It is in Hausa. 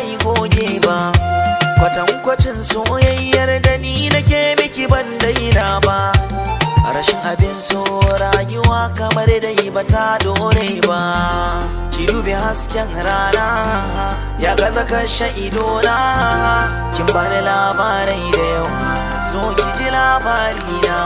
zai goge ba. Kwatankwacin soyayyar da ni nake miki ban daina ba. Rashin abin so rayuwa kamar dai ba ta dore ba. Ki dubi hasken rana ya gaza kashe idona. Kin bani labarai da yawa, zo ki ji labarina.